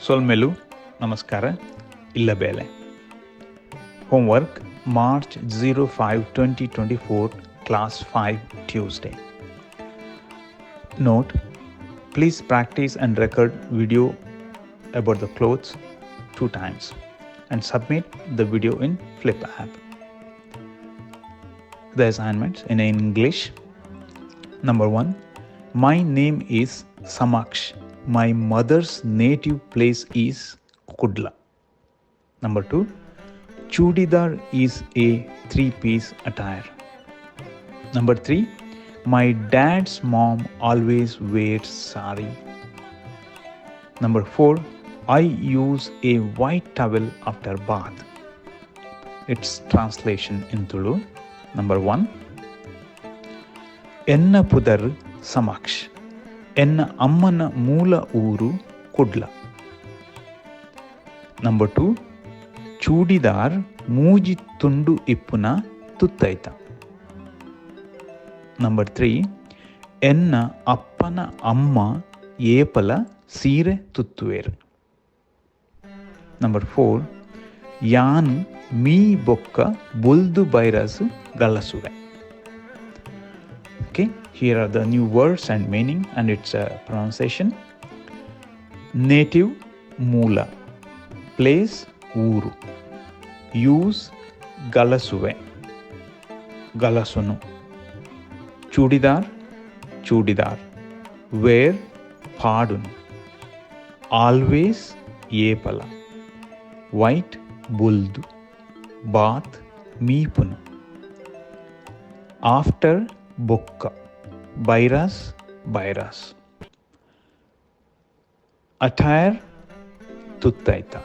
ಸೊಲ್ಮೆಲು, ನಮಸ್ಕಾರ. ಇಲ್ಲ ಬೇಲೆ homework March 05 2024, class 5, Tuesday. Note, please practice and record video about the clothes 2 times and submit the video in Flip app. The assignments in English. Number 1, my name is Samaksh. My mother's native place is Kudla. Number 2, Chudidar is a 3-piece attire. Number 3, my dad's mom always wears sari. Number 4, I use a white towel after bath. Its translation in Tulu. Number 1, Enna Pudar Samaksh. Enna Ammana Moola Ooru Kudla. Number 2, Chudidar Mooji Tundu Ippuna Tuttaita. Number 3, Enna Appana Amma Yepala Seere Tuttuver. Number 4, Yan Mee Bokka Buldu Bairas Galasuve. Okay, here are the new words and meaning and its pronunciation. Native, Moola. Place, Ooru. Use, Galasuve, Galasunu. Chudidar, Chudidar. Wear, Padunu. Always, Yepala. White, Buldu. Bath, Meepunu. After, Bokka. Bairas, Bairas. Attire, Tuttaita.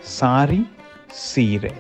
Sari, Seere.